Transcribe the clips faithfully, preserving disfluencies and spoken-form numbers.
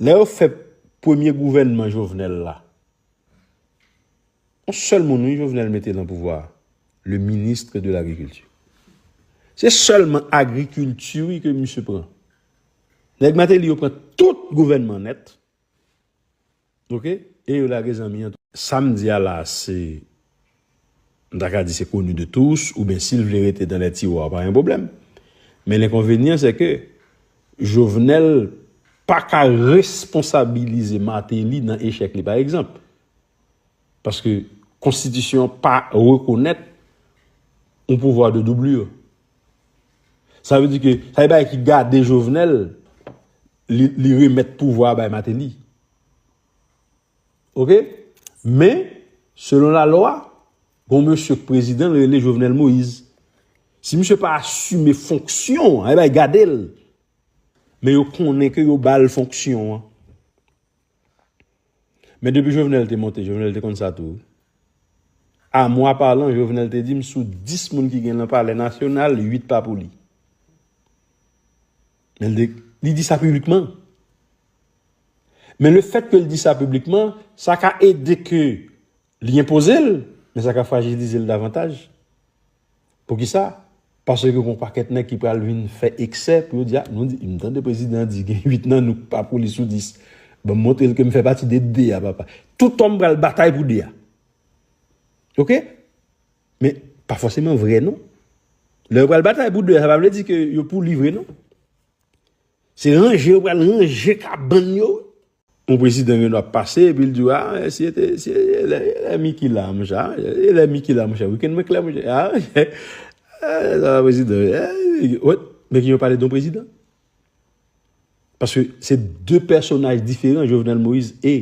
Lè yo fè premye gouvènman Jovenel la, yon sèl moun, wi, Jovenel mete nan pouvwa a, le ministre de l'agriculture. Se sèlman agrikilti, wi, ke misye pran. Nèg Martelly yo pran tout gouvènman nèt. Oke? E yo lage zanmi an. Sa m di a la, se, m ta ka di se connu de tous, oubyen si l vle rete dans les tiroirs, pa gen pwoblèm. Men lenkonvenyan, se ke Jovenel pa ka responsabilize Martelly nan echèk li, pa egzanp. Paske konstitisyon an pa rekonèt yon pouvwa de doublure. Sa vle di ke sa se bagay ki gade Jovenel, li, li remèt pouvwa a bay Martelly. Oke? Men, selon lalwa, gon mesye k prezidan, l rele Jovenel Moïse. Si misye pa asime fonksyon an, e bay gade l. Men yo konnen ke yo ba l fonksyon an. Men depi Jovenel te monte, Jovenel te konn sa tou. A mwa palan, Jovenel te di m, sou dis moun ki gen nan Palè Nasyonal, uit pa pou li. Men li, li di sa piblikman. Men le fèt ke l di sa piblikman, sa ka ede ke li enpoze l, men sa ka frajilize l davantaj. Poukisa? Paske gon pakèt nèg ki pral vin fè eksè pou yo di, a, nou di, m tande prezidan di gen uit nan nou k pa pou li sou dis. Ban m montre l ke m fè pati de de a, papa. Tout òm pral batay pou de a. Oke? Men pa fòseman vre, non. Lè yo pral batay pou de a, sa pa vle di ke yo pou li vre, non. Se ranje yo pral ranje kabann yo. Yon prezidan gen dwa pase, epi l di w, a, si te, si, e lè, e lè Miki la, monchè, a, e lè Miki la, monchè, wikenn mwen klè, monchè, a, e, sa va prezidan, e, wè, men ki yo pale de yon prezidan. Paske se de pèsonaj diferan, Jovenel Moïse e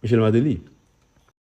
Michel Martelly.